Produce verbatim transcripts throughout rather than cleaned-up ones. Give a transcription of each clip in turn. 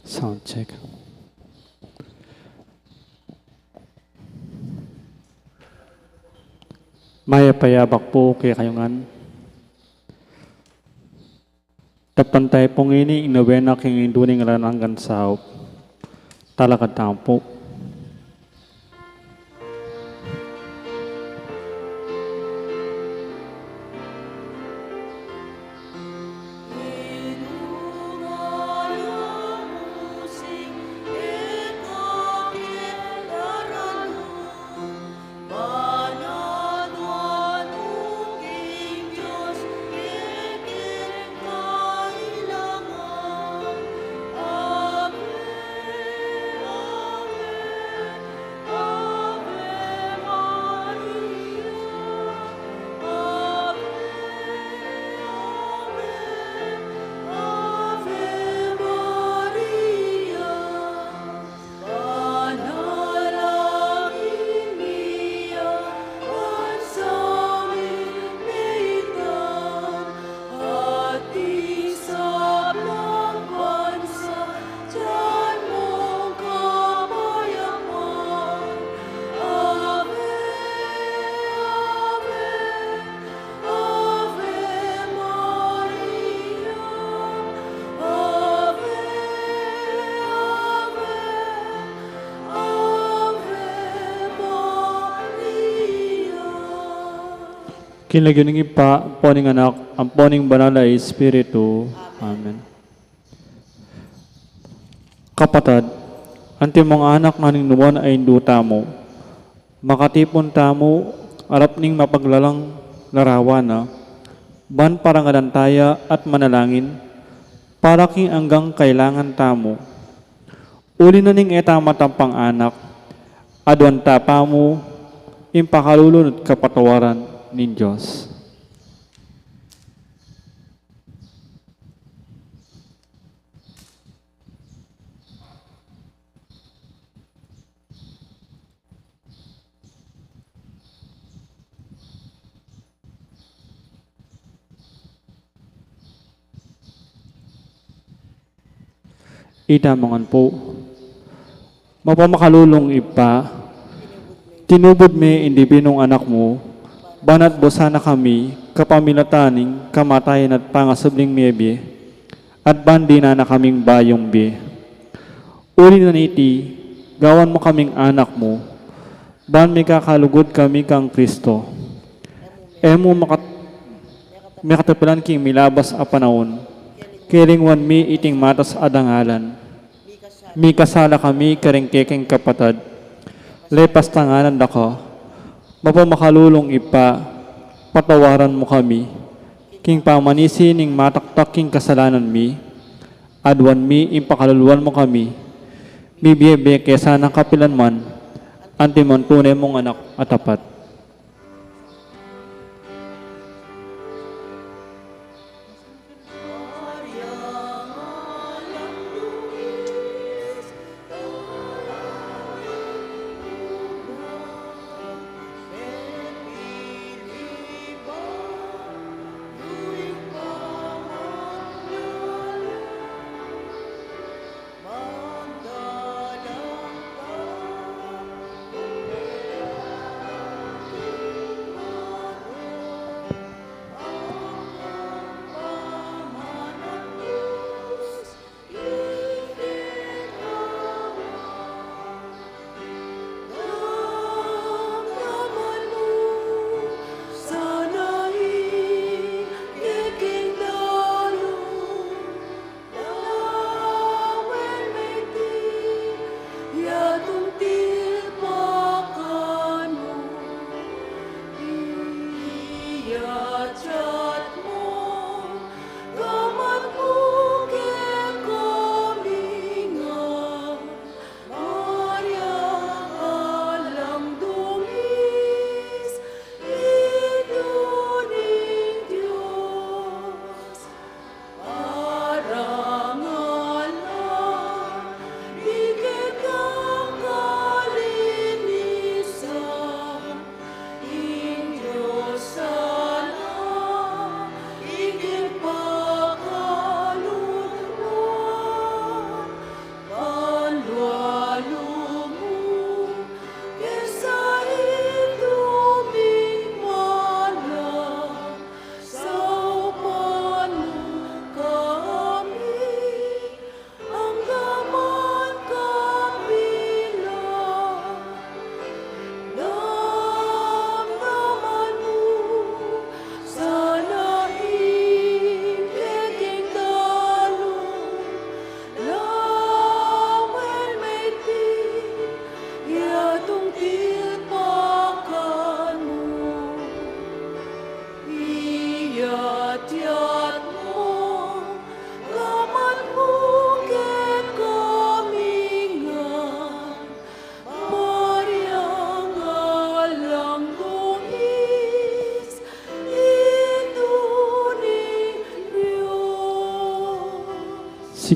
Sound check. Mayap a yabak pu kekayu ngan. Taptan tamu pung ini ing nobena king Indu ning Alang Anggang Saup. Talakad tamu pu. King lagyu ning Ibpa, ampo ning Anak, ampo ning Banal a Espiritu. Amen. Kapatad, antimong anak na ning nuan a Indu tamu, makatipun tamu arap ning mapaglalang larawan na, ban parangalan taya at manalangin, para king anggang kailangan tamu. Uli na ning e tamu matampang anak, aduan ta pa mu ing pakalulu at kapatawaran ning Dios. Ita mu ngan pu. Mapamakalulung Ibpa, tinubud me ing Dibinung Anak mu, ban atbusan na kami kapamilatan ning kamatayan at pangasubling mebie, at ban dinan na kaming bayung bie. Uli na niti, gawan mu kaming anak mu, ban mikakalugud kami kang Kristo. E mu makat-, mikatapilan king milabas a panaun, kelingwan mi iting matas a dangalan. Mikasala kami karing kekeng kapatad. Lepas tanganan da ka, mapamakalulung Ibpa, patawaran mu kami. King pamanisi ning mataktak king kasalanan mi, aduan mi ing pakaluluan mu kami. Mibie-bie ke sana kapilan man, antimong tune mung anak a tapat.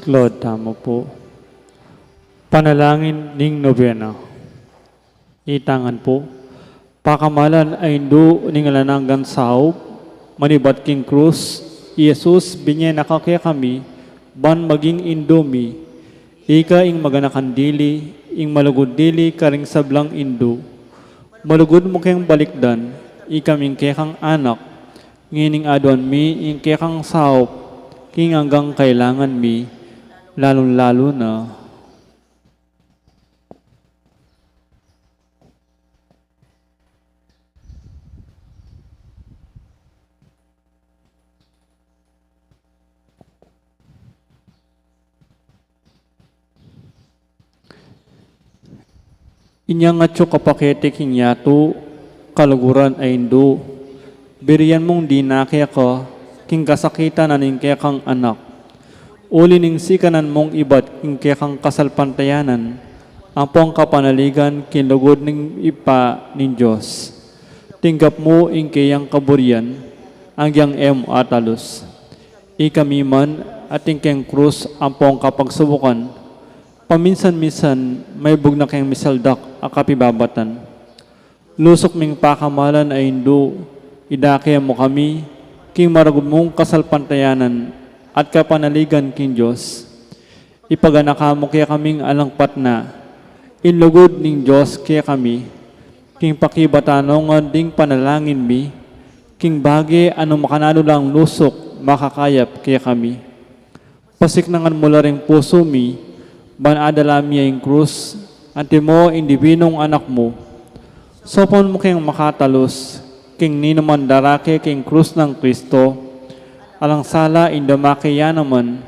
Lord, tamu pu. Panalangin ning nobena. Itangan pu. Pakamalan a Indu ning alang anggang saup, manibat king krus, i Jesus, binye na ka kekami, ban maging Indu mi. Ika ing maganakan dili, ing malugud dili karing sablang Indu. Malugud mu keng balikdan, ikami ing kekang anak, ngening aduan mi ing kekang saup, king anggang kailangan mi, lalung-lalu na. Inyang atyu ka pa keti king yatu, kaluguran a Indu, birian mung dinake ka king kasakitan na ning kekang anak. Uli ning sikanan mung ibat king kekang kasalpantayanan, ampong kapanaligan king lugud ning Ibpa ning Dios. Tinggap mu ing keyang kaburian, agyang e mu atalus. Ikami man, atin keng krus ampong kapagsubukan, paminsan-minsan, maibug na keng misaldak a kapibabatan. Lusuk ming pakamalan a Indu, idake mu kami, king maragul mung kasalpantayanan at kapanaligan king Dios. Ipaganaka mu kekaming alang patna, ing lugud ning Dios kekami, king pakibatan no ngan ding panalangin mi, king bage a nung makananu lang lusuk makakayap kekami. Pasiknangan mu la ring pusu mi, ban adala mi ing krus, antimo ing dibinung anak mu. Saupan mu keng makatalus, king ninuman darake king krus nang Kristo, alang sala ing damake ya naman,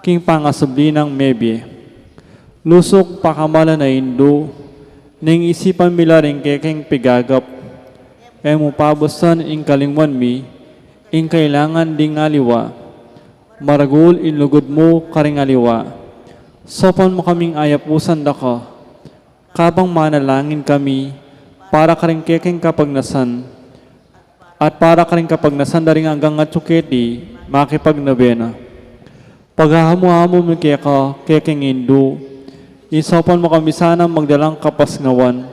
king pangasubli nang mebie. Lusuk pakamalan a Indu, ning isipan mi la ring kekeng pigagap, e mu pabusan ing kalingwan mi, ing kailangan ding aliwa. Maragul ing lugud mu karing aliwa. Saupan mu kaming ayapusan da ka. Kabang manalangin kami, para karing kekeng kapagnasan, at para karing kapagnasan da ring anggang atyu keti, makipagnobena. Paghahamu-hamu mi keka, kekeng Indu, isaupan mu kami sanang magdalang kapasnawan,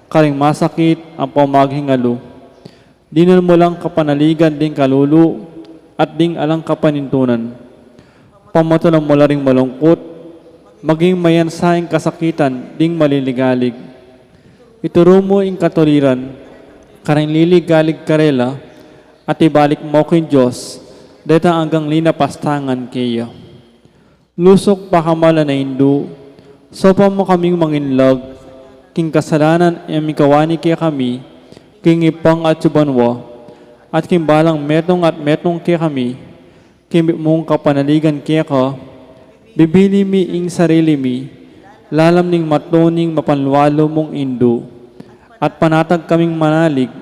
karing masakit, ampong maghingalu. Dinan mu lang kapanaligan ding kalulu at ding alang kapanintunan. Pamatulan mu la ring malungkut, maging mayansa ing kasakitan ding maliligalig. Ituru mu ing katuliran karing liligalig karela, at ibalik mu king Dios detang anggang linapastangan keya. Lusuk pakamalan a Indu, saupan mu kaming manginlag king kasalanan a mikawani kekami king ibpang atyu banua, at king balang metung at metung kekami, king mung kapanaligan keka, bibili mi ing sarili mi lalam ning matluning mapanlualu mung Indu, at panatag kaming manalig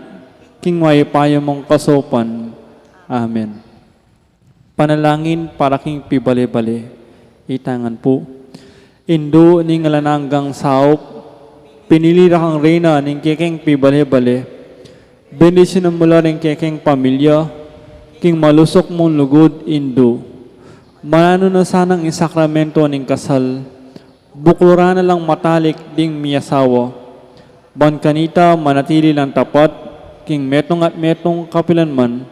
king mayupaya mung kasaupan. Amen. Panalangin para king pibale-bale. Itangan pu. Indu ning alang anggang saup, pinili ra kang reyna ning kekeng pibale-bale. Bendisyunan mu la ring kekeng pamilya king malusuk mung lugud, Indu. Mananu na sanang ing sakramento ning kasal, bukluran na lang matalik ding miyasawa. Ban kanita manatili lang tapat king metung at metung kapilan man,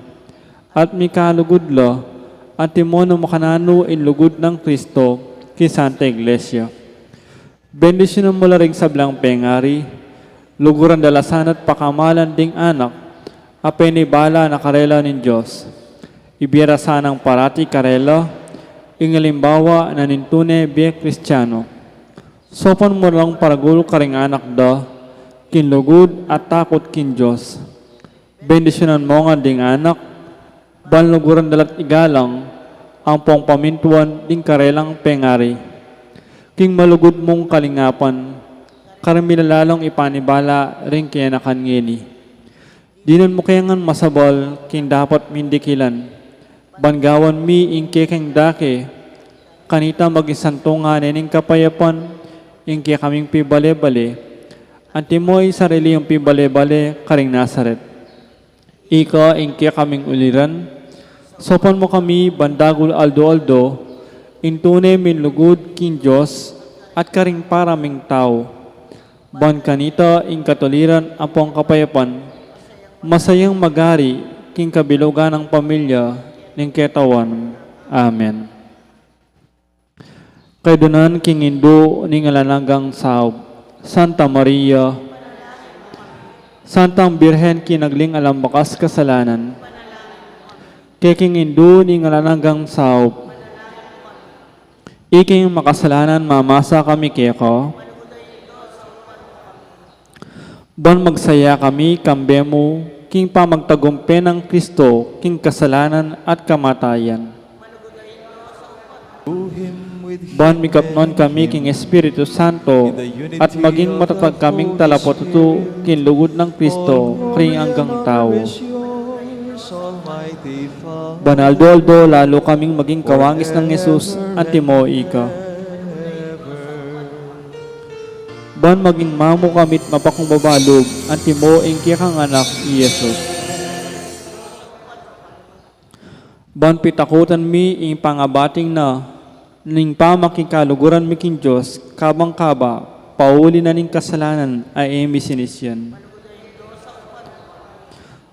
at mikalugud la, antimo nung makananu ing lugud nang Kristo king Santa Iglesia. Bendisyunan mu la ring sablang pengari, luguran da la sana at pakamalan ding anak a penibala na karela ning Dios. Ibie ra sanang parati karela ing alimbawa na ning tune bie Kristiano. Saupan mu lang paragul karing anak da king lugud at takut king Dios. Bendisyunan mu ngan ding anak, ban luguran da la't igalang ampong pamintuan ding karelang pengari. King malugud mung kalingapan, karin mi la lalung ipanibala ring kayanakan ngeni. Dinan mu ke ngan masabal king dapat ming dikilan, ban gawan mi ing kekeng dake, kanita maging santungan ne ning kapayapan ing kekaming pibale-bale, antimo ing sarili mung pibale-bale karing Nazaret. Ika ing kekaming uliran, saupan mu kami ban dagul aldo-aldo, Ing tune ming lugud king Dios at karing para ming tau. Ban kanita ing katuliran ampong kapayapan, masayang magari king kabilugan nang pamilya ning ketawan. Amen. Kaydunan king Indu ning alang anggang saup, Santa Maria, Santang Birhen king agli alang bakas kasalanan, keng Indu ning alang anggang saup, iking makasalanan mamasa kami keka. Ban magsaya kami kambe mu king pamagtagumpe nang Kristo king kasalanan at kamatayan. Ban mikapnan kami king Espiritu Santo at maging matatag kaming talapatutu king lugud nang Kristo karing anggang tau. Ban aldo-aldo lalu kaming maging kawangis nang Jesus antimo ika. Ban maging mamu kami't mapakumbaba lub antimo ing kekang Anak, i Jesus. Ban pitakutan mi ing pangabating na ning pamakikaluguran mi king Dios kabang kaba pauli na ning kasalanan a e mi sinisian.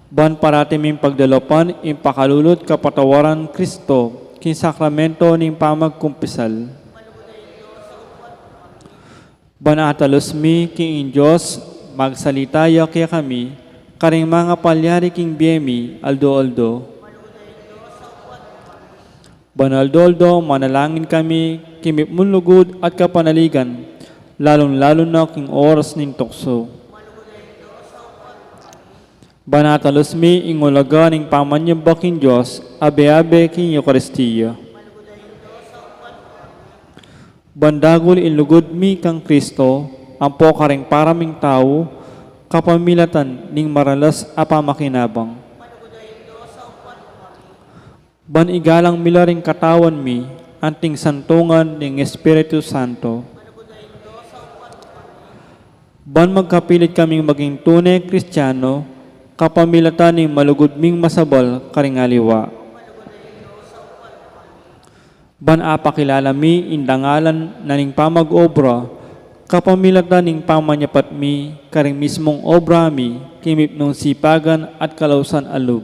Ban parati ming pagdalapan ing pakalulu't kapatawaran Kristo king sakramento ning pamagkumpisal. Ban atalus mi king ing Dios magsalita ya kekami karing mangapalyari king bie mi aldo-aldo. Ban aldo-aldo manalangin kami king mipnung lugud at kapanaligan, lalung-lalu na king oras ning tuksu. Ban atalus mi ing ulaga ning pamanyamba king Dios abe-abe king Eukaristia. Ban dagul ing lugud mi kang Kristo ampo karing para ming tau kapamilatan ning maralas a pamakinabang. Ban igalang mi la ring katawan mi anting santungan ning Espiritu Santo. Ban magkapilit kaming maging tune Kristiano kapamilatan ning malugud ming masabal karing aliwa. Ban apakilala mi ing dangalan na ning pamag-obra kapamilatan ning pamanyapat mi karing mismung obra mi king mipnung sipagan at kalausan a lub.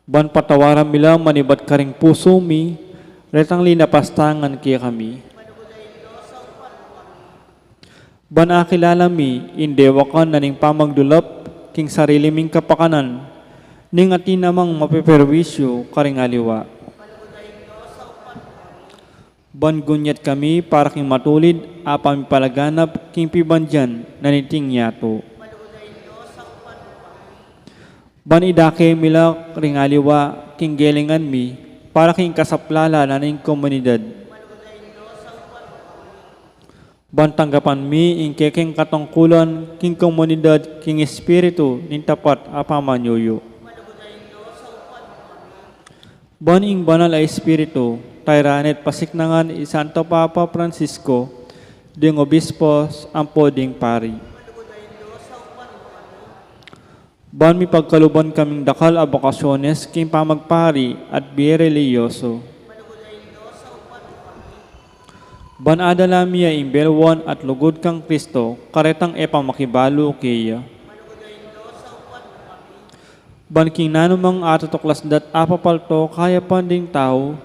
Ban patawaran mi la manibat karing pusu mi retang linapastangan kekami. Ban akilala mi ing dewakan na ning pamagdulap king sarili ming kapakanan ning atin namang mapeperwisyu karing aliwa. Ban gunyat kami para king matulid a pamipalaganap king pibandian na niting yatu. Ban idake mi la ring aliwa king gelingan mi para king kasaplalan na ning komunidad. Ban tanggapan mi ing kekeng katungkulan king komunidad king espiritu ning tapat a pamanyuyu. Ban ing banal a espiritu tayran at pasiknangan i Santo Papa Francisco, ding obispos ampo ding pari. Ban mipagkaluban kaming dakal a bokasyones king pamagpari at bie relihiyoso. Ban adala mi ya ing belwan at lugud kang Kristo karetang e pa makibalu keya. Ban king nanumang atutuklas dat apapalto kayapan ding tau,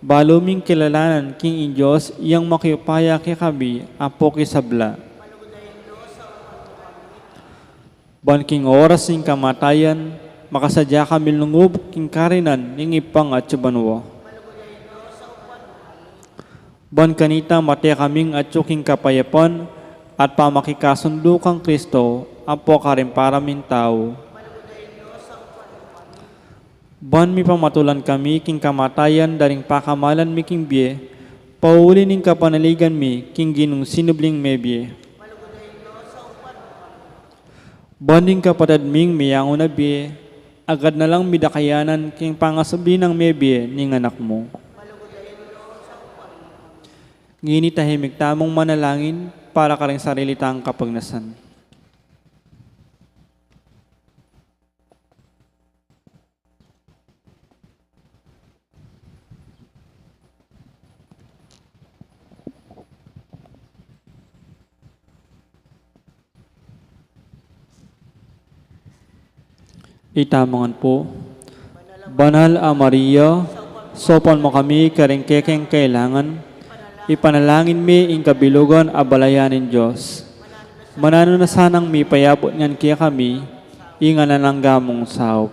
balu ming kilalanan king ing Dios yang makiupaya kekami ampo king sabla. Ban king oras ning kamatayan, makasadya kami lungub king karinan ning Ibpang atsu banua. Ban kanita mate kaming atsu king kapayapan at pamakikasundu kang Kristo ampo karing para ming tau. Ban mipamatulan kami king kamatayan da ring pakamalan mi king bie, pauli ning kapanaligan mi king Ginung sinubling mebie. Ban ding kapatad ming meyangu na bie, agad na lang mi da kayanan king pangasubli nang mebie ning Anak mu. Ngeni tahimik tamung manalangin para karing sarili tang kapagnasan. Itamu ngan pu. Banal a Maria, saupan mu kami karing kekeng kailangan, ipanalangin mi ing kabilugan a balayan ning Dios. Mananu na sanang mipayabut ngan kekami ing alang angga mung saup.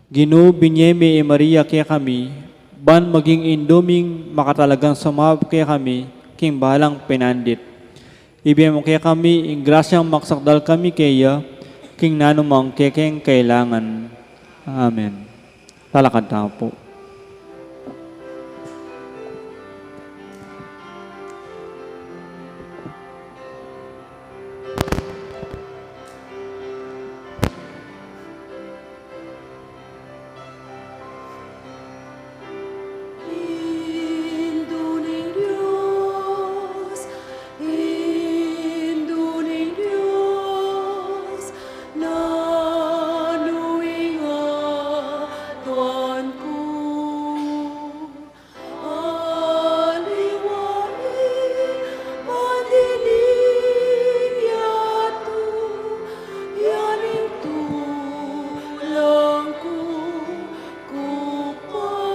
Ginu, binie me i Maria kekami, ban maging indu ming makatalagang sumaup kekami king balang penandit. Ibie mu kekami ing grasyang maksakdal kami keya king nanumang kekeng kailangan. Amen. Lalakad tamu pu. Indu ning Dios, Indu ning Dios, nanu ing aduan ku? Aliwa i madining yatu, ya ning tulang ku, ku paso.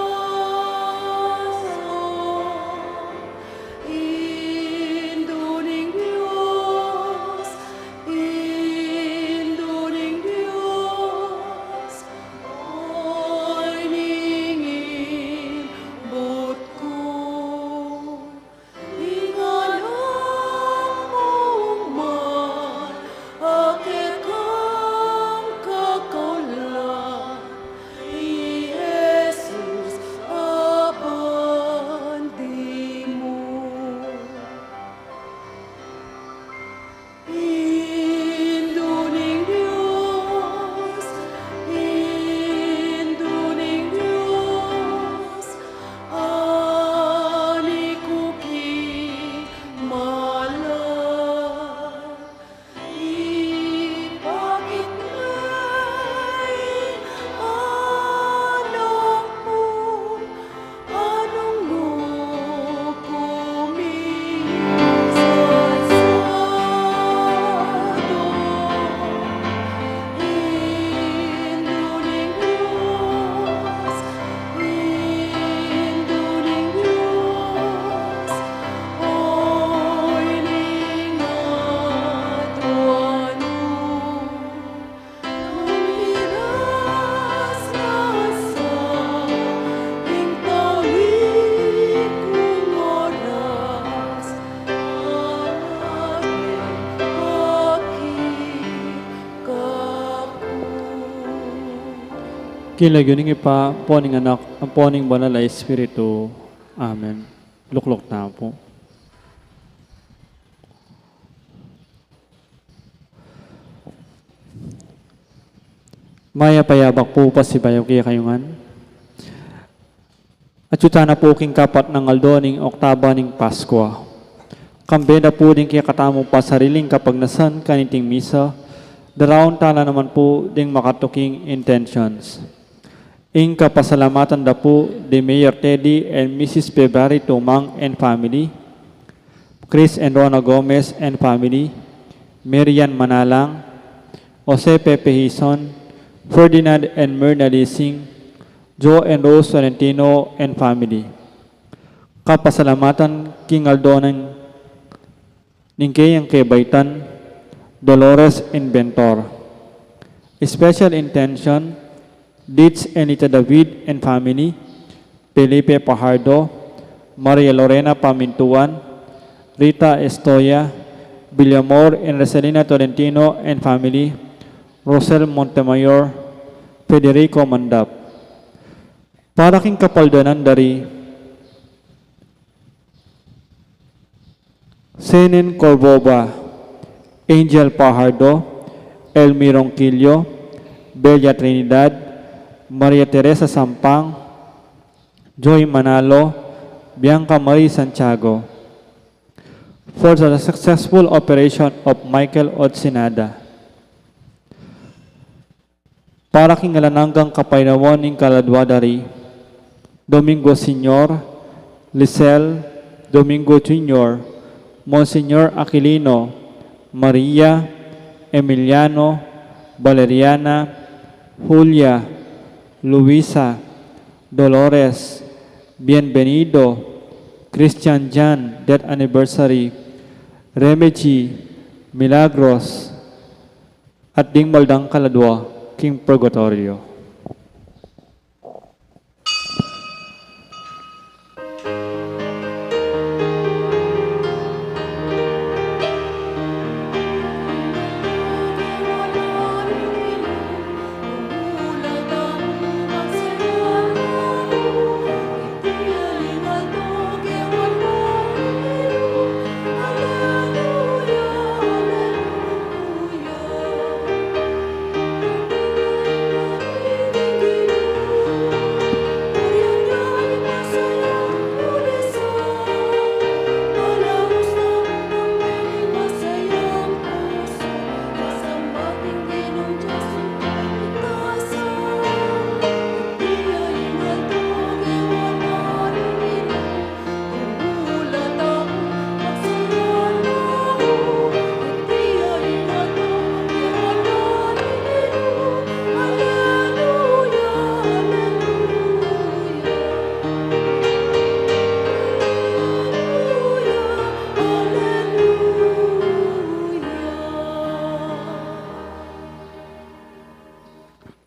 Indu ning Dios, Indu ning Dios, oy ning imbut ku. Ing anak mung mal a kekang kakaulan, i Jesus a bandi mu. Indu ning Dios, Indu ning Dios, ani ku ki malan. Ipakit me ing anak mu, anung nu ku misasabi. Indu ning Dios, Indu ning Dios, oy ning aduan mu. Tumiras na sa ing tauli kung oras, ate, aki kaku. King lagyu ning Ibpa, ampo ning Anak, ampo ning Banal a Espiritu. Amen. Lukluk tamu pu. Mayap a yabak pu pasibayu kekayu ngan. Atyu tana pu king kapat nang aldo ning Oktaba ning Paskua. Kambe da pu ding kekatamung pasariling kapagnasan kaniting misa, daraun tana naman pu ding makatuking intentions. Ing kapasalamatan da pu di Mayor Teddy and Missus February Tumang and family, Chris and Rona Gomez and family, Marian Manalang, Jose Pepe Hison, Ferdinand and Myrna Lising, Joe and Rose Tolentino and family. Kapasalamatan king aldo ning ning keyang kebaitan, Dolores Inventor. Special intention, Ditch and Nita David and family, Felipe Pajardo, Maria Lorena Pamintuan, Rita Estoya, Villamor and Roselina Tolentino and family, Rosel Montemayor, Federico Mandap. Para king kapaldanan da ri Senen Corvova, Angel Pajardo, Elmi Ronquillo, Belia Trinidad, Maria Teresa Sampang, Joy Manalo, Bianca Marie Santiago. For the successful operation of Michael Otsinada. Para king alang anggang kapaynawan ning kaladua da ri Domingo Senior, Lisel, Domingo Junior, Monsignor Aquilino, Maria, Emiliano, Valeriana, Julia, Luisa, Dolores, Bienvenido, Christian Jan, death anniversary, Remigi, Milagros, at ding maldang kaladua king purgatorio.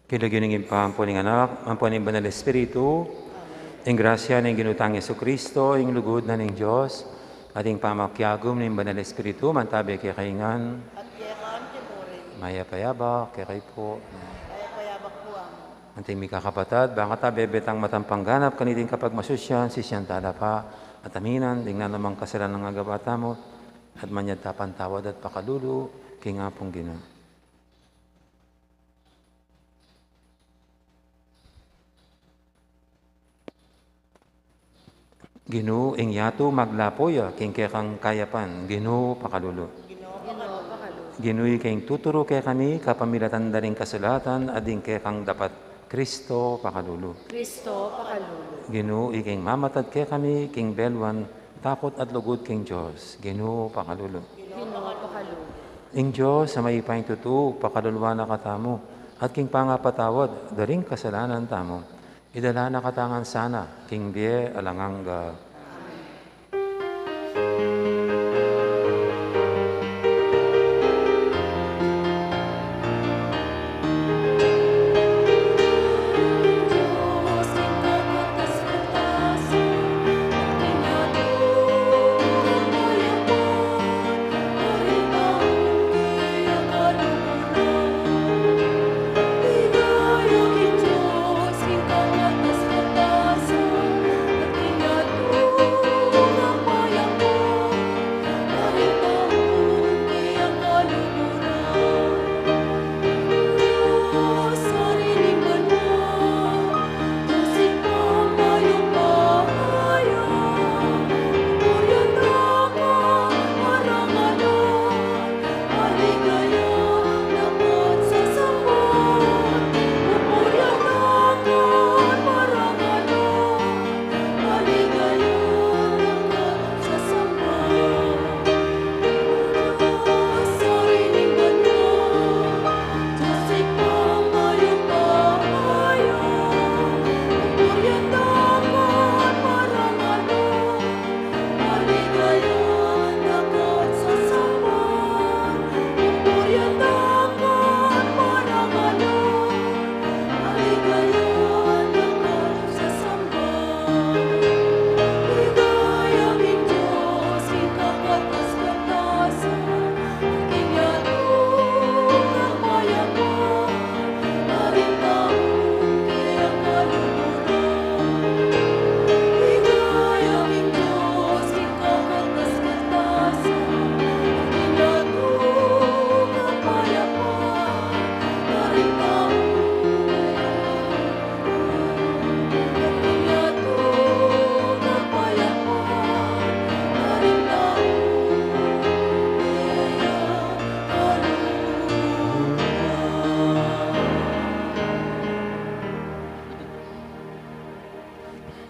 King lagyu ning Ibpa, ampo ning Anak, ampo ning Banal Espiritu. Ing grasya ning Ginu tang Jesucristo, ing lugud na ning Dios, at ing pamakiagum ning Banal Espiritu, mantabi kekayu ngan. At keka mu rin. Mayap a abak kekayu pu. Mayap a abak pu, Among. Anting mikakapatad, bang kata bebe tang matampang ganap kaniting kapagmasusyan, sisian tala pa, at aminan ding nanumang kasalanan a gagawa tamu, at manyad ta patawad at pakalulu king Apung Ginu. Ginu, ing yatu maglapu ya king kekang kayapan, Ginu, pakalulu. Ginu, pakalulu. Ginu, ika ing tuturu kekami kapamilatan da ring kasulatan a ding kekang dapat, Kristo, pakalulu. Kristo, pakalulu. Ginu, ika ing mamatad kekami king belwan, takut at lugud king Dios, Ginu, pakalulu. Ginu, pakalulu. Ing Dios a mayupayang tutu, pakaluluan na katamu, at king pangapatawad da ring kasalanan tamu, idala na katamu ngan sana king bie alang angga.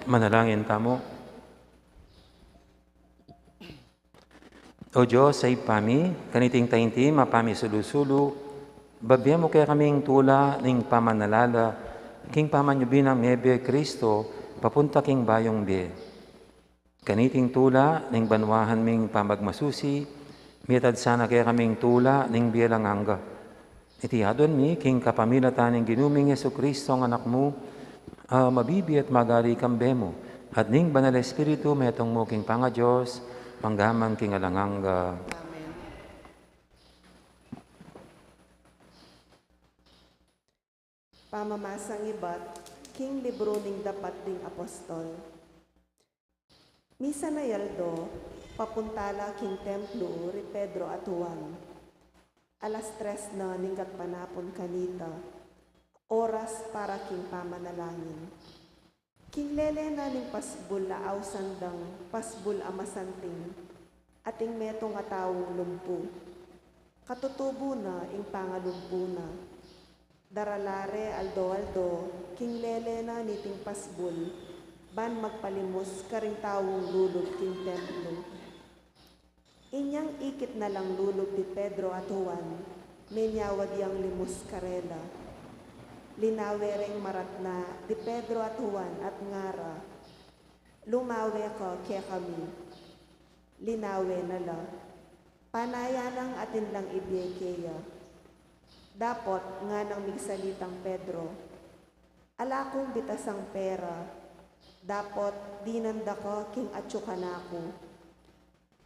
Manalangin tamu. O Dios a Ibpa mi, kaniting taimtim a pamisulu-sulu, Babie mu kekaming tula ning pamanalala king pamanyubli nang mebie Kristo papunta king bayung bie. Kaniting tula ning banwahan ming pamagmasusi, mitad sana kekaming tula ning bie alang angga. Iti adwan mi king kapamilatan ning Ginu ming Jesu Kristo, ang Anak mu, a mabibie at magari kambe mu, at ning Banal Espiritu, metung mu king pangaDios, manggaman king alang angga. Amen. Pamamasang ibat king libru ning Dapat ding Apostol. Misan a aldo, papunta la king templo ri Pedro at Juan. Alas tres na ning gatpanapun kanita, oras para king pamanalangin. King lele na ning pasbul a ausan dang pasbul a masanting, ating metung a taung lumpu. Katutubu na ing pangalumpu na. Darala re aldo-aldo king lele na niting pasbul, ban magpalimus karing taung lulub king templo. Inyang ikit na lang lulub di Pedro at Juan, menyawad yang limus karela. Linawe reng maratna di Pedro at Juan at ngara, "Lumawe ka kekami." Linawe na la. Panaya nang atin lang ibie keya. Dapot nganang migsalitang Pedro, "Ala kung bitasang pera, dapot dinan da ka king atyu kanaku.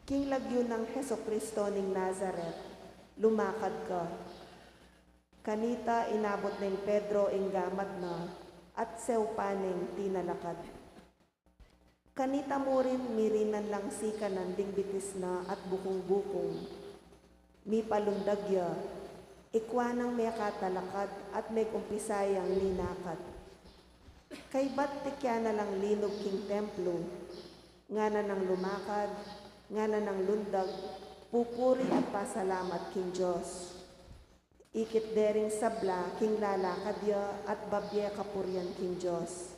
King lagyu nang Jesucristo ning Nazaret, lumakad ka." Kanita inabut neng Pedro ing gamat na at sewpan neng tinalakad. Kanita murin mirinan lang sikanan ding bitis na at bukung-bukung. Mipalundag ya, ikua nang mekatalakad at megumpisa yang ninakat. Kaybat tikya na lang linub king templo, ngana nang lumakad, ngana nang lundag, pupuri at pasalamat king Dios. Ikit de ring sabla king lalakad ya at babie kapurian king Dios.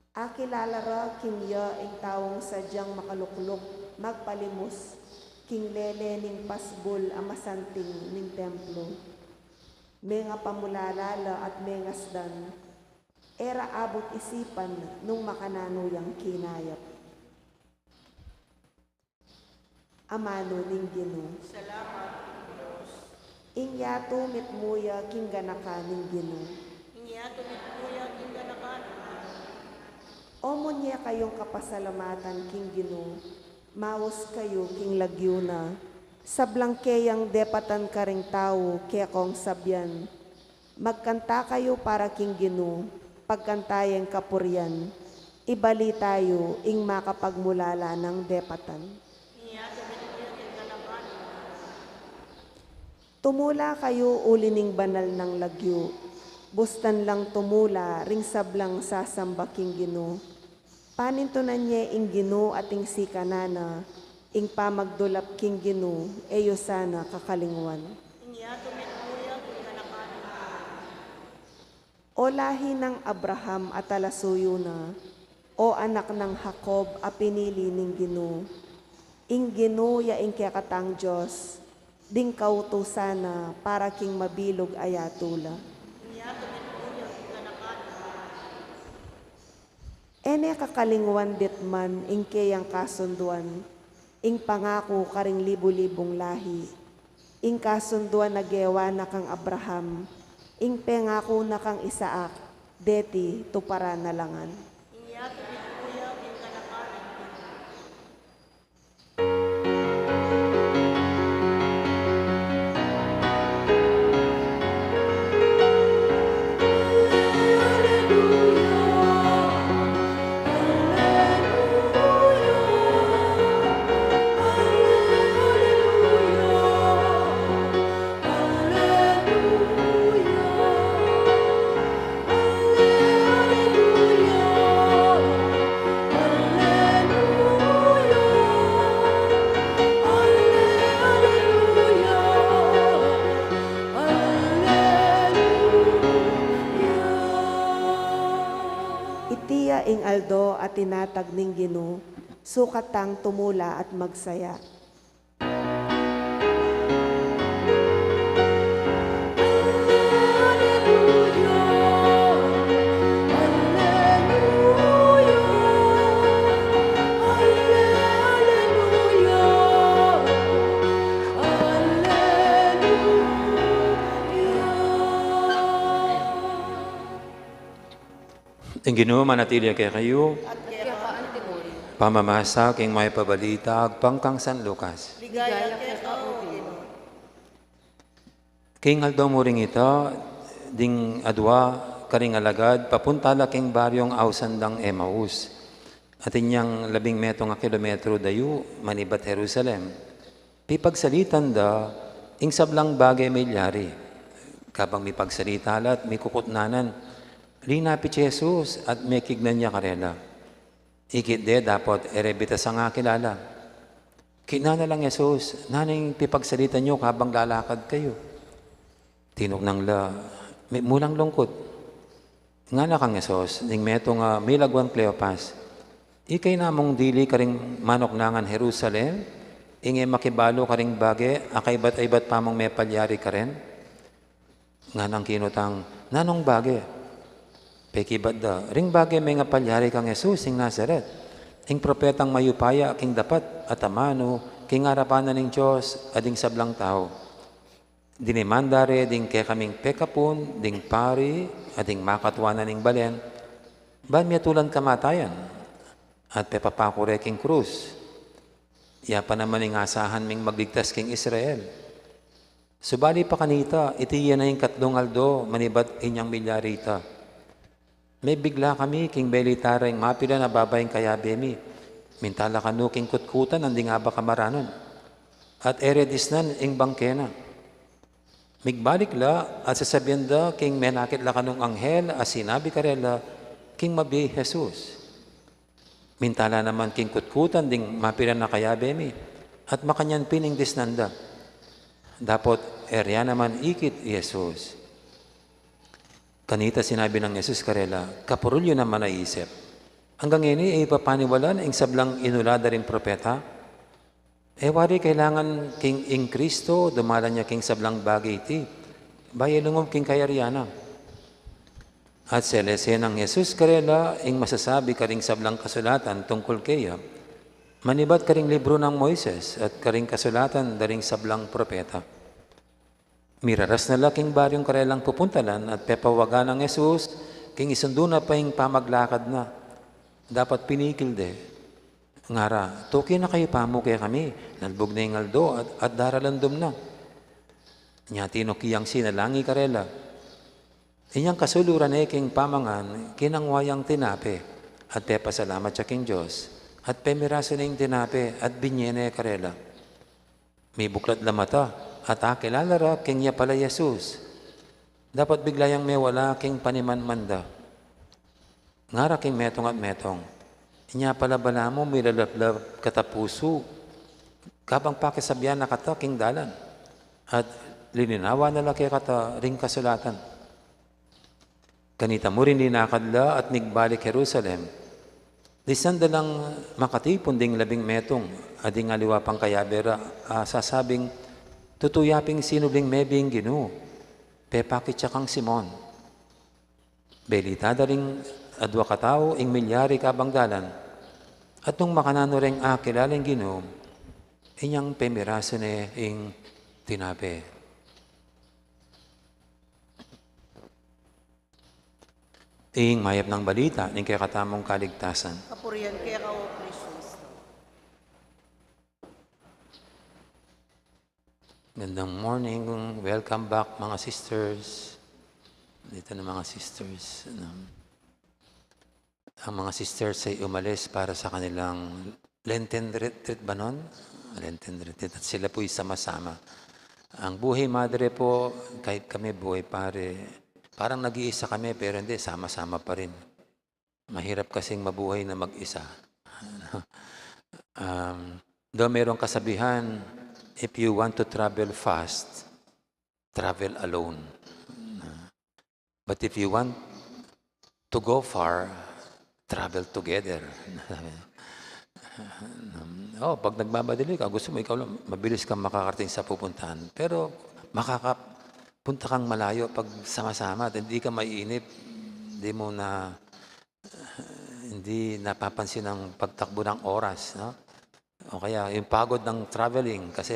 Akilala ra king ya ing taung sadyang makalukluk magpalimus king lele ning pasbul a masanting ning templo. Mengapamulala la at mengasdan, e ra abut isipan nung makananu yang kinayap. Amanu ning Ginu. Salamat, Dios. Ing yatu mitmu ya king ganakan ning Ginu. Ing yatu mitmu ya king ganakan ning Ginu. O munye kayung kapasalamatan king Ginu, maus kayu king lagyu na. Sablang keyang depatan karing tau kekong sabian. Magkanta kayu para king Ginu, pagkanta yeng kapurian, ibalita yu ing makapagmulala nang depatan. Tumula kayu uli ning banal nang lagyu, bustan lang tumula ring sablang sasamba king Ginu. Panintunan ye ing Ginu at ing sikanan na, ing pamagdulap king Ginu, e yu sana kakalingwan. Ing yatu mitmu ya king ganakan ning Ginu. O lahi nang Abraham a talasuyu na, o anak nang Jacob a pinili ning Ginu. Ing Ginu ya ing kekatang Dios, ding kautusan na para king mabilug a yatu la. Ing yatu mitmu ya king ganakan ning Ginu. E ne kakalingwan ditman ing keyang kasunduan, ing pangaku karing libu-libung lahi, ing kasunduan a gewa na kang Abraham, ing pengaku na kang Isaac, deti tuparan na la ngan. Ing yatu mitmu ya king ganakan ning Ginu. Iti ya ing aldo a tinatag ning Ginu, sukat tang tumula at magsaya. Ing Ginu manatili kekayu. At keka antimurin. Pamamasa king mayap a balita agpang kang San Lucas. Ligaya keka, O Ginu. King aldo mu ring ita, ding adwa karing alagad, papunta la king baryung ausan dang Emaus. Atin yang labing metung a kilometro dayu, manibat Jerusalem. Pipagsalitan da ing sablang bage milyari. Kabang mipagsalita la at mikukutnanan, linapit i Jesus at mekignan ya karela. Ikit de dapot e re bitasan akilala. Kinana lang Jesus, "Nanu ing pipagsalitan yu kabang lalakad kayu?" Tinuknang la, mi-, mulang lungkut. Ngana kang Jesus, ning metung a milagwan Cleopas, "Ika namung dili karing manuknangan Jerusalem, ing e makibalu karing bage a kaibat-ibat pamung mepalyari karen?" Nganang kinutang, "Nanung bage?" Pekibat da, "Ring bage mengapalyari kang Jesus ing Nazaret, ing propetang mayupaya king dapat at amanu king arapan na ning Dios a ding sablang tau. Diniman da re ding kekaming pekapun, ding pari, at ding makatua na ning balen, ban miatulan kamatayan, at pepapaku re king krus. Ya pa naman ing asahan ming magligtas king Israel. Subali pa kanita, iti ya na ing katlung aldo manibat inyang milyari ita. Mebigla kami king belita reng mapilan a babaing kayabe mi. Minta la kanu king kutkutan nang ding abak a maranun. At e re disnan ing bangke na." Migbalik la at sasabian da king menakit la kanung anghel a sinabi karela king mabie Jesus. Minta la naman king kutkutan ding mapilan a kayabe mi, at makanyan pin ing disnan da. Dapot e re ya naman ikit i Jesus. Kanita sinabi nang Jesus karela, "Kapurul yu naman a isip. Anggang ngeni e yu pa paniwalan ing sablang inula da ring propeta? E wari kailangan king ing Kristo dumalan ya king sablang bage iti, bayu lungub king kayarian na." At selese nang Jesus karela ing masasabi karing sablang kasulatan tungkul keya, manibat karing libru nang Moises at karing kasulatan da ring sablang propeta. Miraras na la king baryung karelang pupuntalan at pepawagan nang Jesus king isundu na pa ing pamaglakad na. Dapot pinikil de. Ngara, "Tuki na kayu pamu kekami, lalbug na ing aldo at, at daralandum na." Nya tinuki yang sinalang i karela. Inyang kasulu ra ne king pamangan, kinangwa yang tinape, at pepasalamat ya king Dios, at pemirasu ne ing tinape, at binie ne karela. Mibuklat la mata, at akilala ra king ya pala i Jesus. Dapot bigla yang mewala king panimanman da. Ngara king metung at metung, "Inya pala balamu milalablab kata pusu, kabang pakisabian na kata king dalan, at lininawa na la kekata ring kasulatan." Kanita mu rin linakad la at migbalik Jerusalem. Disnan da lang makatipun ding labing metung a ding aliwa pang kayabe ra, a sasabing, "Tutu ya ping sinubling mebie ing Ginu, pepakit ya kang Simon." Belita da ring adwa katau ing milyari kabang dalan, at nung makananu reng akilala ing Ginu, inyang pemirasu ne ing tinape. Ing mayap nang balita ning kekatamung kaligtasan. Kapurian keka, O Kristo. Gandang morning. Welcome back, mga sisters. Dito na mga sisters. Ano? Ang mga sisters ay umalis para sa kanilang Lenten retreat ba nun? Lenten retreat. At sila po'y sama-sama. Ang buhay madre po, kahit kami buhay pare, parang nag-iisa kami, pero hindi, sama-sama pa rin. Mahirap kasing mabuhay na mag-isa. Um, though merong kasabihan, "If you want to travel fast, travel alone. But if you want to go far, travel together." Oh, pag nagmamadali ka, gusto mo ikaw lang, mabilis kang makakarating sa pupuntahan. Pero makakapunta kang malayo pag sama-sama at hindi ka maiinip, hindi mo na, hindi napapansin ang pagtakbo ng oras, no? O kaya yung pagod ng traveling kasi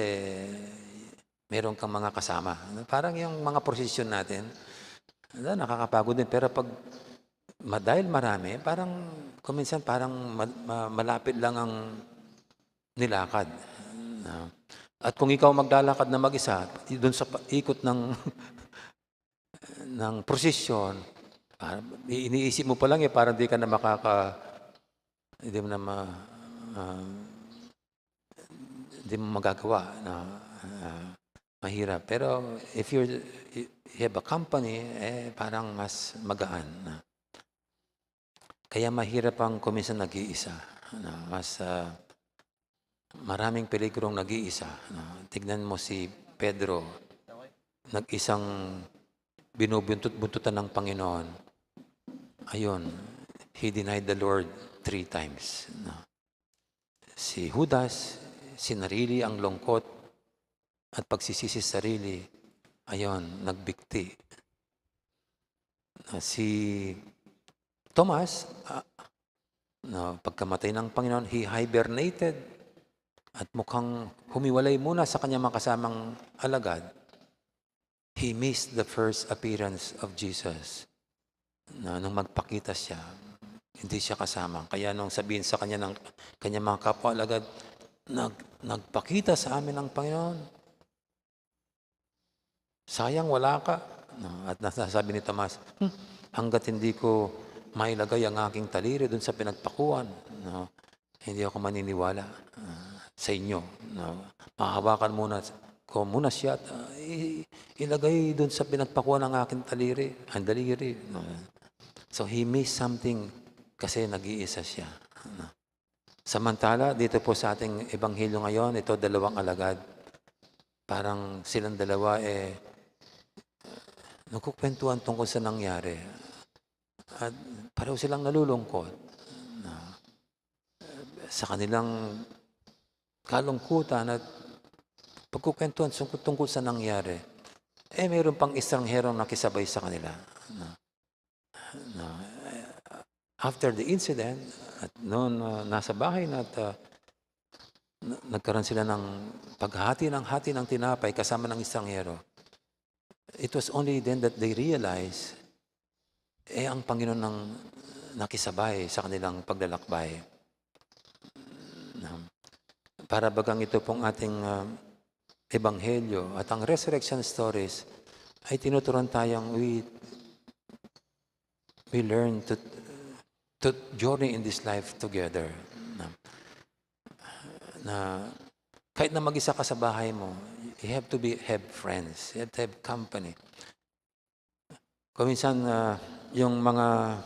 meron kang mga kasama. Parang yung mga prosesyon natin, ala, nakakapagod din. Pero pag ma-, dahil marami, parang kung minsan parang ma-, ma-, malapit lang ang nilakad. Na, at kung ikaw maglalakad na mag-isa, dun sa pa-, ikot ng, ng prosesyon, parang i-, iniisip mo pa lang eh, parang di ka na makaka-, hindi mo na ma-, ah, hindi mo magagawa, no? Ah, mahirap. Pero if you're, you have a company, eh, parang mas magaan, no? Kaya mahirap ang kung minsan nag-iisa, no? Mas, ah, maraming peligrong nag-iisa, no? Tignan mo si Pedro, nag-isang binubuntut-buntutan ng Panginoon. Ayun, he denied the Lord three times, no? Si Judas, sinarili ang lungkot at pagsisisi sa sarili, ayun, nagbikti. Ah, si Tomas, ah, no, pagkamatay ng Panginoon, he hibernated at mukhang humiwalay muna sa kanyang mga kasamang alagad. He missed the first appearance of Jesus. Na, nung magpakita siya, hindi siya kasama. Kaya nung sabihin sa kanya ng kanyang mga kapwa alagad, "Nag-, nagpakita sa amin ang Panginoon. Sayang wala ka." No, at nasasabi ni Tomas, "Hmm, hanggat hindi ko mailagay ang aking taliri dun sa pinagpakuan, no, hindi ako maniniwala, ah, sa inyo, no. Mahahawakan muna ko muna siya at, ah, i-, ilagay dun sa pinagpakuan ng aking taliri, ang daliri," no. So, he missed something kasi nag-iisa siya, no. Samantala, dito po sa ating ebanghelyo ngayon, ito dalawang alagad. Parang silang dalawa, eh, nagkukwentuhan tungkol sa nangyari. At pareho silang nalulungkot. Na, sa kanilang kalungkutan at pagkukwentuhan tungkol, tungkol sa nangyari, eh, mayroon pang estranghero nakisabay sa kanila. Na, na, after the incident, at noon, ah, nasa bahay na at, ah, na-, nagkaroon sila ng paghati ng hati ng tinapay kasama ng estranghero. It was only then that they realized, eh, ang Panginoon ang nakisabay sa kanilang paglalakbay. Na, para bagang ito pong ating, ah, ebanghelyo at ang resurrection stories ay tinuturuan tayong we, we learn to, to journey in this life together. Na, na kahit na mag-isa ka sa bahay mo, you have to be, have friends, you have to have company. Kung minsan, ah, yung mga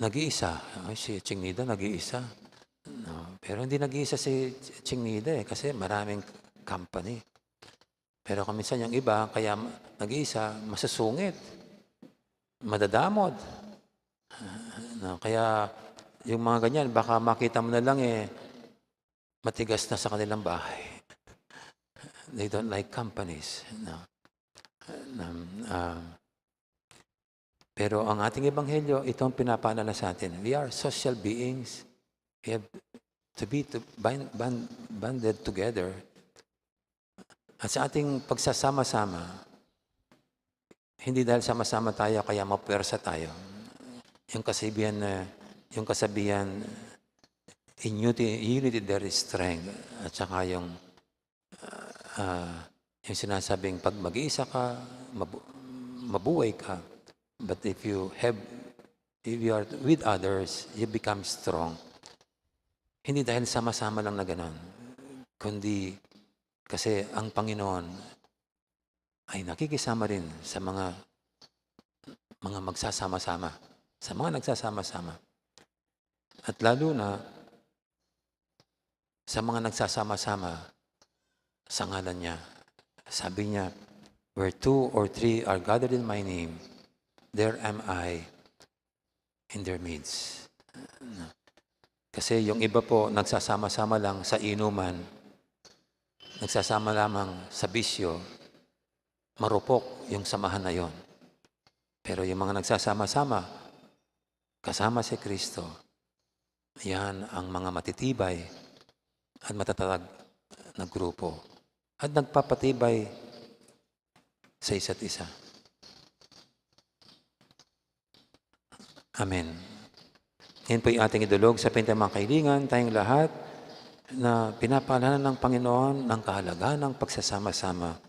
nag-iisa, ay, si Chingnida nag-iisa. No? Pero hindi nag-iisa si Chingnida eh, kasi maraming company. Pero kung minsan yung iba, kaya ma-, nag-iisa, masusungit, madadamot. No? Kaya yung mga ganyan, baka makita mo na lang eh, matigas na sa kanilang bahay. They don't like companies, no? Um, ah, pero ang ating ebanghelyo, ito ang pinapaalala sa atin. We are social beings. We have to be to bind, band, banded together. At sa ating pagsasama-sama, hindi dahil sama-sama tayo kaya mapuwersa tayo. Yung kasabihan na, yung kasabihan, "In unity, unity there is strength." At saka yung, ah, yung sinasabing, "Pag mag-iisa ka, mabu-, mabuhay ka. But if you have, if you are with others, you become strong." Hindi dahil sama-sama lang na ganon, kundi kasi ang Panginoon ay nakikisama rin sa mga, mga magsasama-sama, sa mga nagsasama-sama. At lalo na sa mga nagsasama-sama sa ngalan niya. Sabi niya, "Where two or three are gathered in my name, there am I in their midst." Kasi yung iba po, nagsasama-sama lang sa inuman, nagsasama lamang sa bisyo, marupok yung samahan na yon. Pero yung mga nagsasama-sama, kasama si Kristo, yan ang mga matitibay at matatag na grupo at nagpapatibay sa isa't isa. Amen. Ngayon po'y ating idulog sa pintang mga kailingan, tayong lahat na pinapaalala ng Panginoon ng kahalagahan ng pagsasama-sama.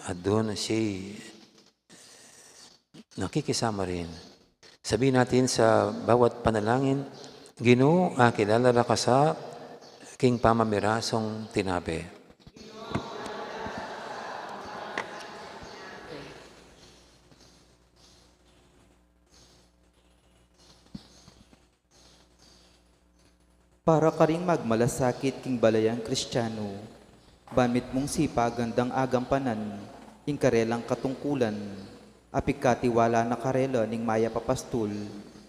At doon siya'y nakikisama rin. Sabihin natin sa bawat panalangin, "Ginu, akilala ra ka sa king pamamirasong tinape." Para karing magmalasakit king balayang Kristiano, ban mitmung sipagan dang agampanan ing karelang katungkulan, a pigkatiwala na karela ning mayap a pastul,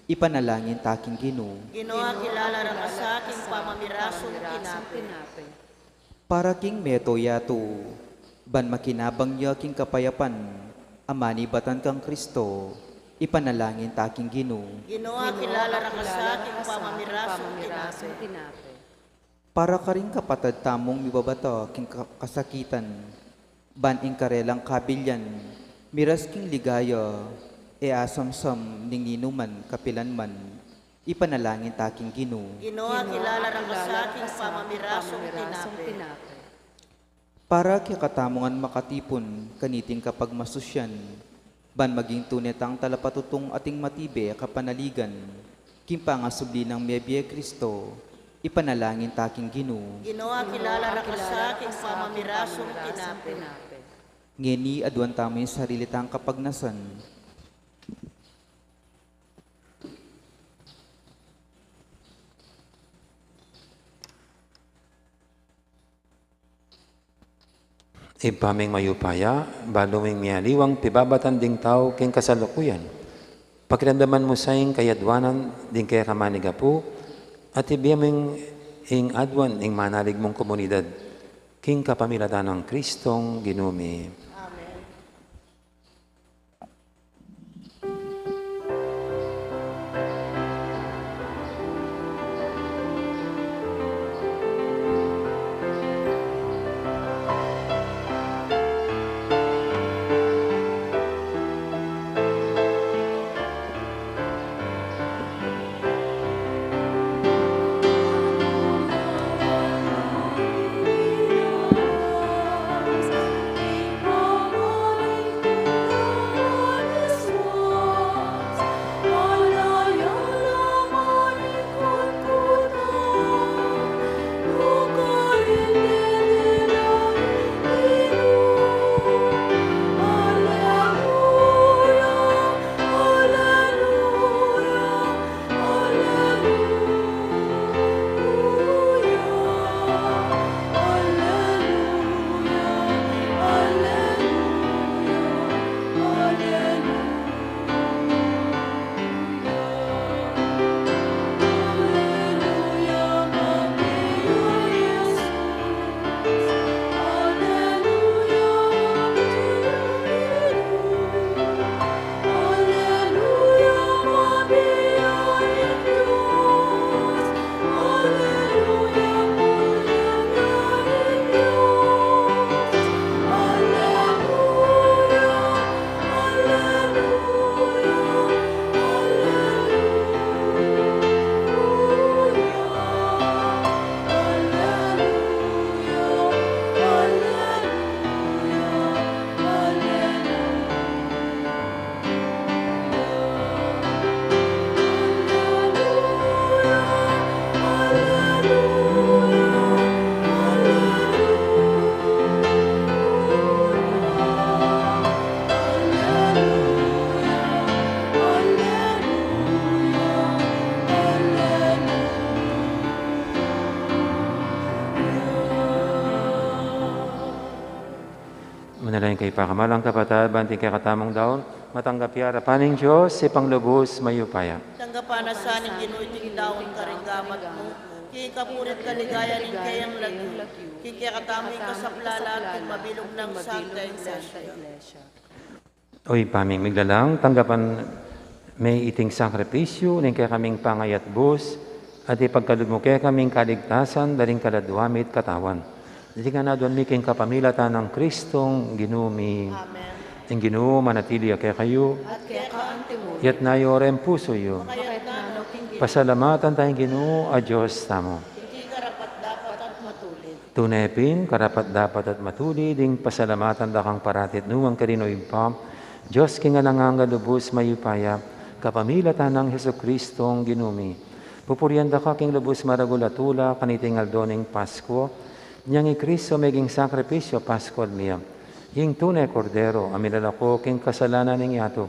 ipanalangin ta king Ginu. Ginu, akilala ra ka sa king pamamirasung tinape. Para king meto yatu, ban makinabang ya king kapayapan a manibatan kang Kristo, ipanalangin ta king Ginu. Ginu, akilala ra ka sa king pamamirasung tinape. Para karing kapatad tamung mibabata king ka-, kasakitan, ban ing karelang kabilian miras king ligaya, e asamsam ning ninuman kapilan man, ipanalangin ta king Ginu. Ginu, akilala ra ka sa king pamamirasung tinape. Para kekatamung makatipun kaniting kapagmasusyan, ban maging tune tang talapatutung ating matibe a kapanaligan king pangasubli nang mebie Kristo, ipanalangin ta king Ginu. Ginu, akilala ra ka sa king pamamirasung tinape. Ngeni aduan tamu ing sarili tang kapagnasan. Ibpa ming mayupaya, balu ming mialiwang pibabatan ding tau king kasalukuyan. Pakiramdaman mu sa ing kayaduanan ding keka manigapu, at ibie ming ing aduan ing manalig mung komunidad, king kapamilatan nang Kristong Ginu mi. Amen. Manalangin kayu, pakamalan kung kapatad, ban iting kekatamung daun matanggap ya arapan ning Dios, Ibpang lubus mayupaya. Tanggapan na sa ning Ginu iting daun karing gamat mu, king kapurian at kaligayan ning keyang lagyu, king kekatamu ing kasaplalan at king mabilug nang Santa Iglesia. O Ibpa ming miglalang, tanggapan me iting sakripisyu ning kekaming pangayatbus, at ipagkalub mu kekami ing kaligtasan da ring kaladua mi't katawan. Iti ngan aduan mi king kapamilatan nang Kristong Ginu mi. Amen. Ing Ginu manatili ya kekayu. At keka antimu. Iyatas yu ring pusu yu. Makaitas no king Ginu. Pasalamatan taya ing Ginu a Dios tamu. Iti karapat-dapat at matulid. Tune pin, karapat-dapat at matulid, ing pasalamatan da kang parati at nukarin man, O Ibpa, Dios king alang angga, lubus mayupaya, kapamilatan nang Jesucristong Ginu mi. Pupurian da ka king lubus maragul a tula, kaniting aldo ning Paskua, inyang i Cristo meging sakripisyu paskual mi ya. Ing tune Kordero, a milalako king kasalanan ning yatu,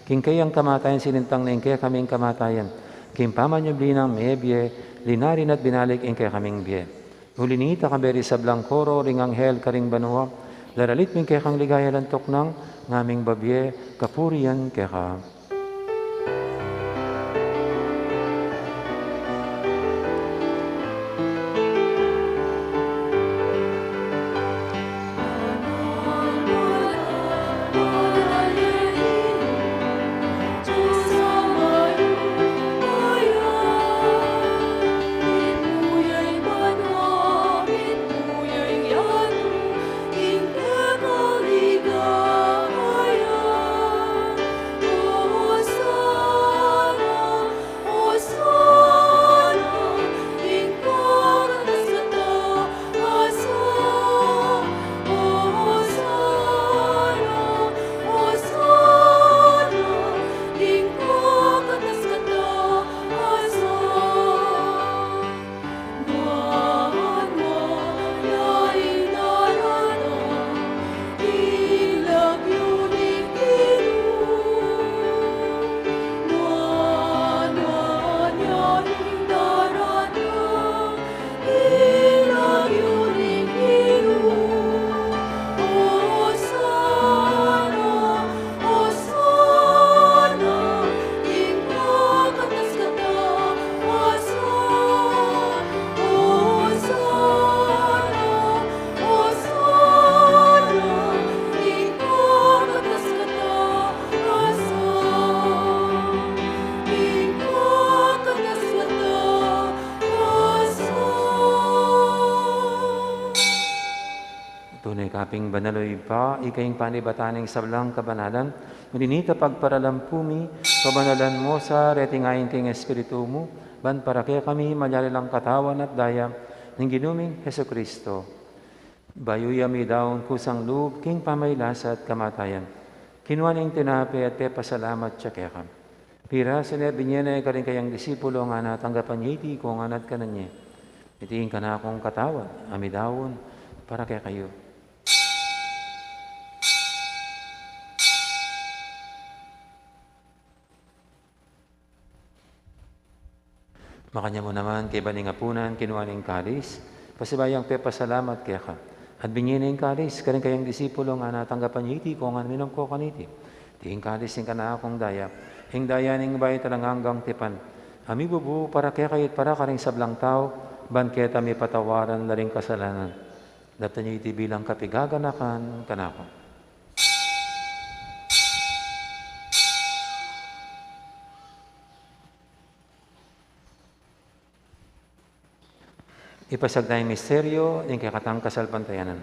king kayang kamatayan sinintang na ing kekaming kamatayan, king pamanyubli nang mebie, linarin at binalik ing kekaming bie. Uli nita, kayabe ring sablang koro ring anghel karing banua, lalalit mi king kekang ligaya, lantuk nang ngaming babie kapurian keka. Tune ka pin banal, O Ibpa, ika ing panibatan ning sablang kabanalan. Uli nita, pagparalampu mi, pabanalan mu sa reting ain king Espiritu mu, ban para kekami malyari lang katawan at daya ning Ginu ming Jesucristo. Bayu ya midaun kusang lub king pamagkasakit at kamatayan, kinua ne ing tinape at pepasalamat ya keka. Pirasu ne, binye ne karing kayang disipulo, ngana, tanggapan ye iti ikayu ngan at kanan ye. Iti ing kanakung katawan a midaun para kekayu. Makanyan mu naman, kaybat ning apunan, kinua ne ing kalis, pasibayu yang pepasalamat keka, at binye ne ing kalis karing kayang disipulo, ngana, tanggapan ye iti ikayu ngan, minum kayu kaniti. Iti ing kalis ning kanakung daya, ing daya ning bayu at alang anggang tipan, a mibubu para kekayu at para karing sablang tau, ban keta mipatawaran la ring kasalanan. Daptan ye iti bilang kapaganakan kanaku. Ipasiag taya ing misteryu ning kekatang kasalpantayanan.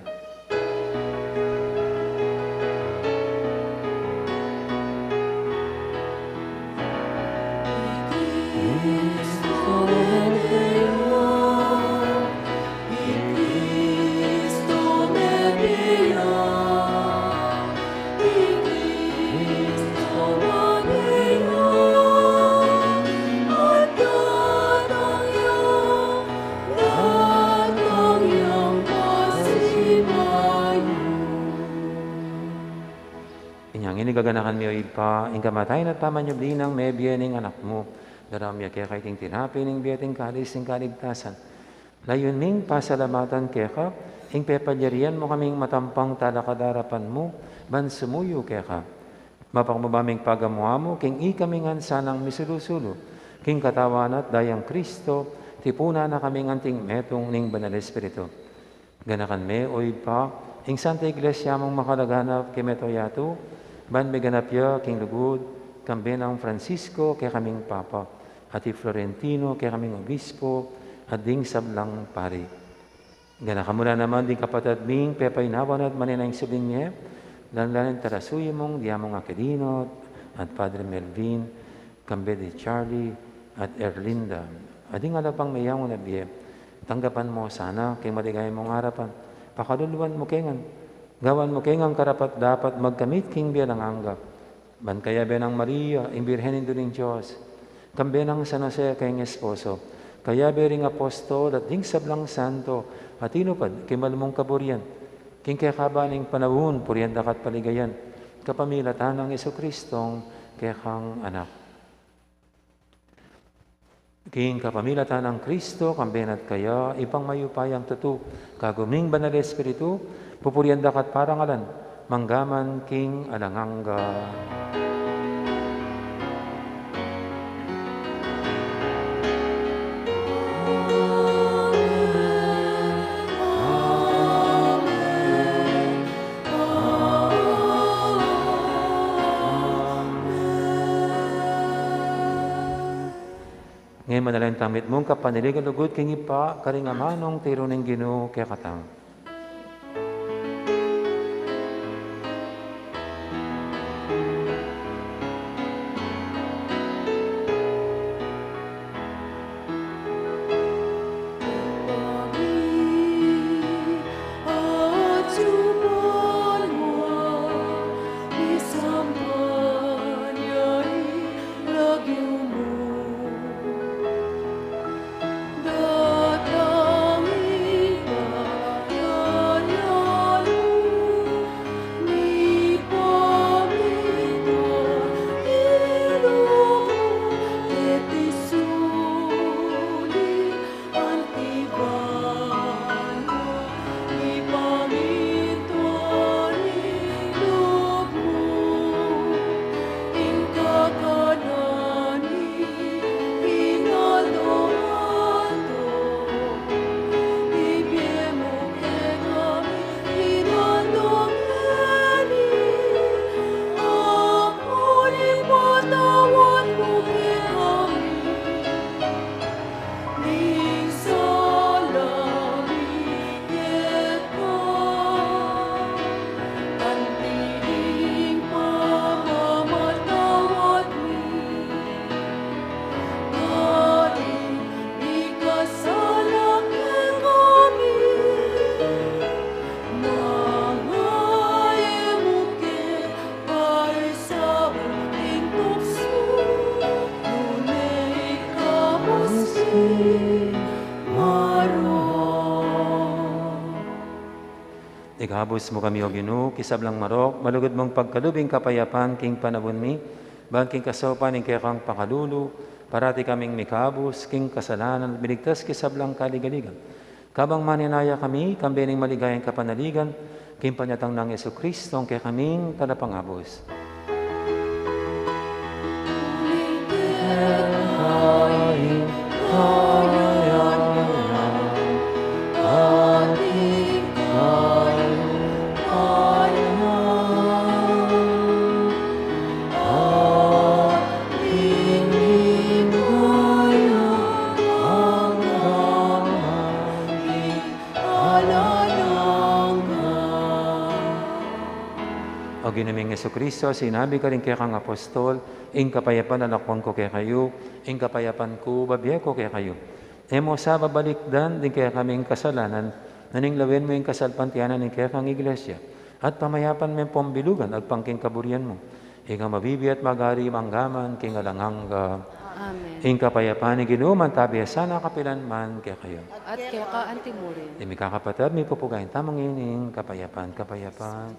Inya ngeni gaganakan mi, O Ibpa, ing kamatayan at pamanyubli nang mebie ning Anak mu. Daraun mi keka iting tinape ning bie at ing kalis ning kaligtasan. Layun ming pasalamatan keka ing pepalyarian mu kaming matampang talakad king arapan mu, ban sumuyu keka. Mapakubaba ming pagamu-amu king ikami ngan sanang misulu-sulu king katawan at dayang Kristo, tipunan na kaming anting metung ning Banal Espiritu. Ganakan me, O Ibpa, ing Santa Iglesia mung makalaganap king mabilug a yatu, ban miganap ya king lugud, kambe nang Francisco, kekaming Papa, at i Florentino, kekaming Obispo, at ding sablang pari. Ganakan mu la naman ding kapatad ming pepaynawan at manenaya ing subling mie, Lalung-lalu ing talasuyu mung diamung akidinot, at Padre Melvin, kambe di Charlie, at Erlinda. At ding ala pang meyangu na bie, tanggapan mu sana king maligaya mung arapan. Pakaluluan mu ke ngan, gawan mu ke ngan karapat-dapat magkamit king bie alang angga. Ban kayabe nang Maria, ing Birhen Indu ning Dios, kambe nang San Jose a kayang esposo, kayabe ring apostol at ding sablang santo a tinupad king malmung kaburian, king kekaban ning panaun, purian da ka at paligayan, kapamilatan nang Jesucristong kekang Anak. King kapamilatan nang Kristo, kambe na at kaya, Ibpang mayupayang tutu, kagum ning Banal a Espiritu, pupurian da ka at parangalan, mangga man king alang angga. Ngeni manalangin tamu mitmung kapanaligan lugud king Ibpa, karing amanung tiru ning Ginu kekatamu. Ikabus mu kami, O Ginu, king sablang marok, malugud mung pagkalub ing kapayapan king panaun mi, ban king kasaupan ning kekang pakalulu, parati kaming mikabus king kasalanan at miligtas king sablang kaligaligan. Kabang manenaya kami, kambe ning maligayang kapanaligan, king panyatang nang Jesucristo, ing kekaming Talapangabus. O Ginu ming Jesucristo, sinabi mu karing kekang apostol, ing kapayapan lalakwan ku kekayu, ing kapayapan ku bibie ku kekayu. E mu sa babalikdan ding kekaming kasalanan, nune lawen mu ing kasalpantayanan ning kekang Iglesia, at pamayapan me at pambilugan agpang king kaburian mu. Ika a mabibie at magari mangga man king alang angga. Amen. Ing kapayapan ning Ginu manatili sana kapilan man kekayu. At keka anti mu rin. Ding mikakapatad, mipupugayan tamu ngeni ing kapayapan, kapayapan.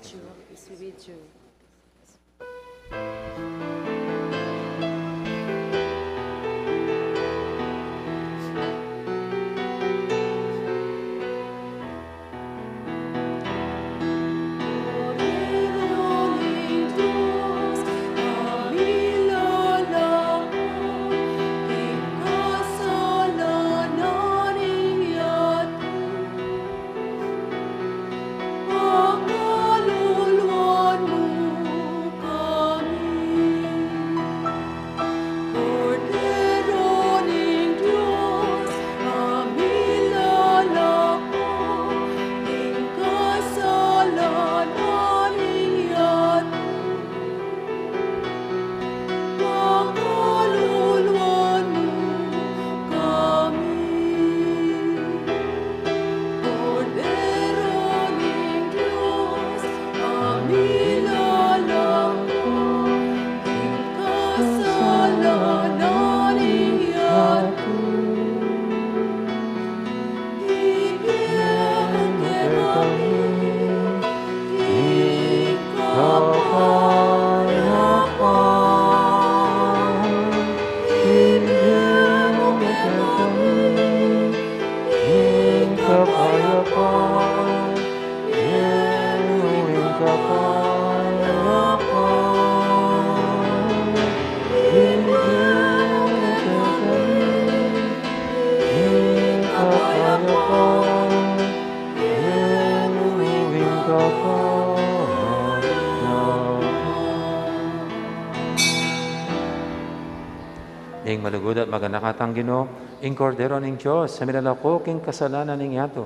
Ing malugud at maganakang Ginu, ing Kordero ning Dios, a milalako king kasalanan ning yatu.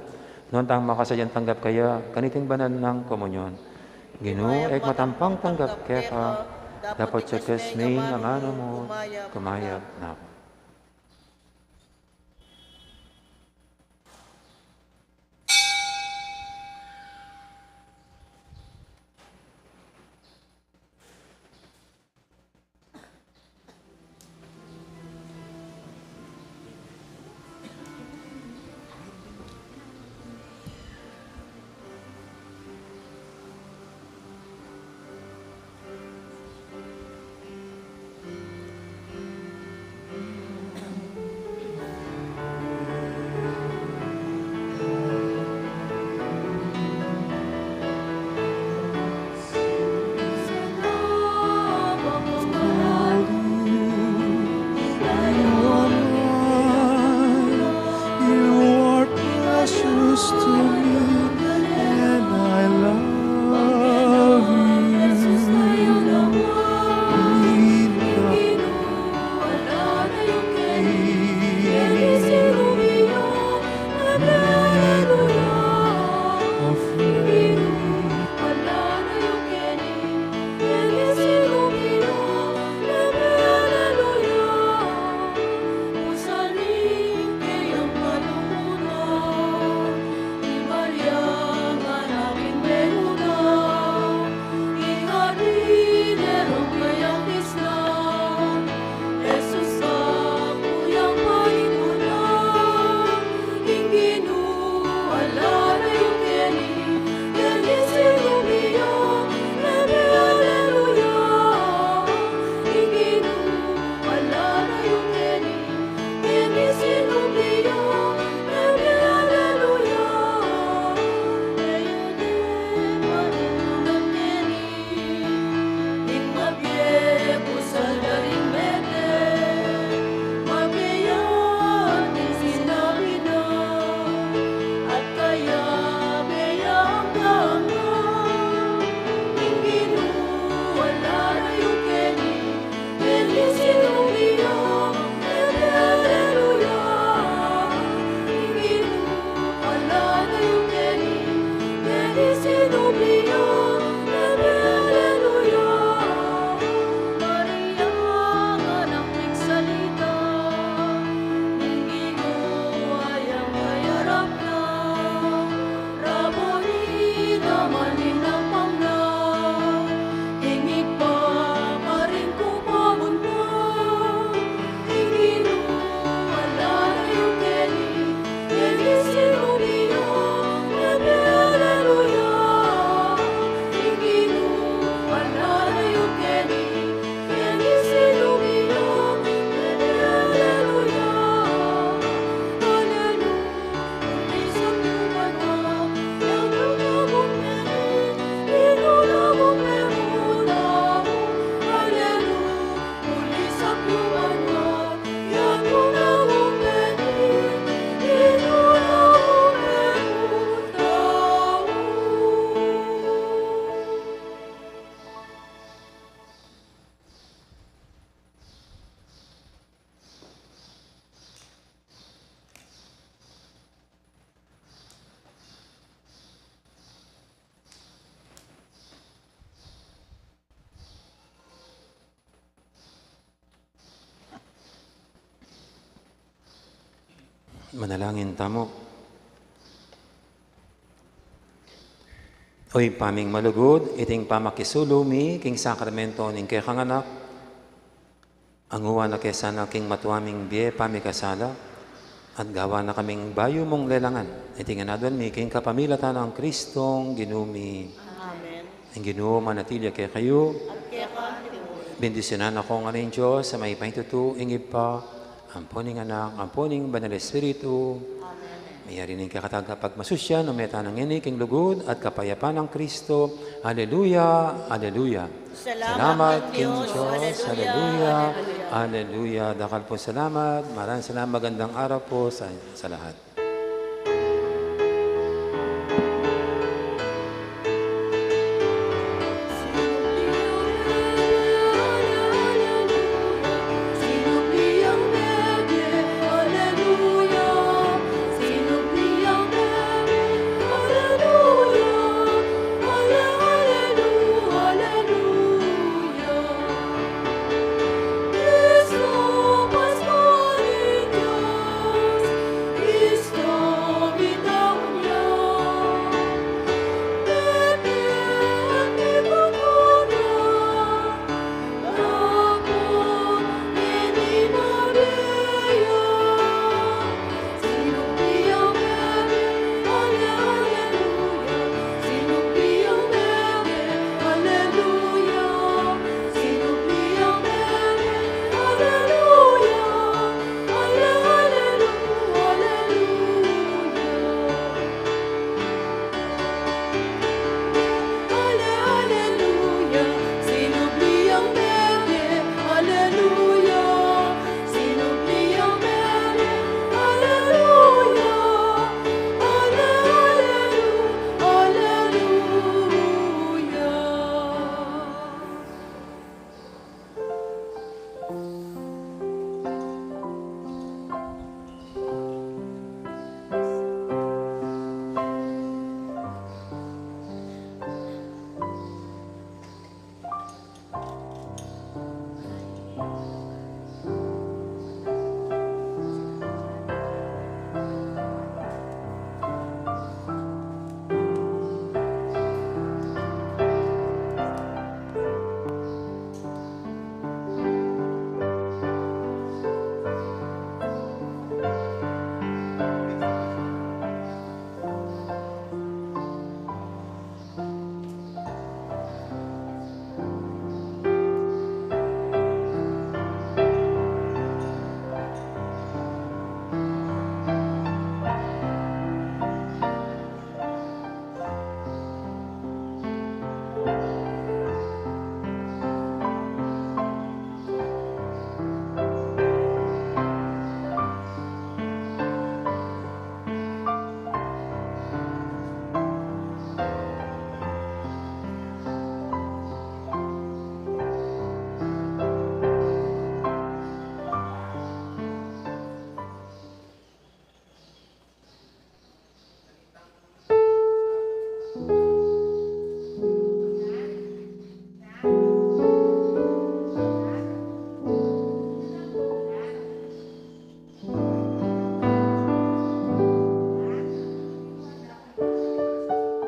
Nuan tang makasadyang tanggap kaya, kaniting banal nang komunyon. Ginu, e ku matampang tanggap keka, dapot yagas me ing amanu mu, kumayap na ku. You are precious to me, and I love you. Manalangin tamu. O Ibpa ming malugud, iting pamakisulu mi king sakramento ning kekang Anak, anguan na ke sana king matua ming bie pamikasala, at gawan na kaming bayu mung lelangan. Iti ngan aduan mi king kapamilatan nang Kristong Ginu mi. Amen. Ing Ginu manatili ya kekayu. At keka naman. Bendisyunan na kayu ning Dios a mayupaya tutu, ing Ibpa, ampo ning Anak, ampo ning Banal Espiritu. Amen. Mayari ning kekatang kapagmasusyan, ume tana ngeni king lugud at kapayapan nang Kristo. Aleluya, aleluya. Salamat king Dios. Aleluya, aleluya. Dakal pung salamat. Maraming salamat. Magandang araw po sa, sa lahat.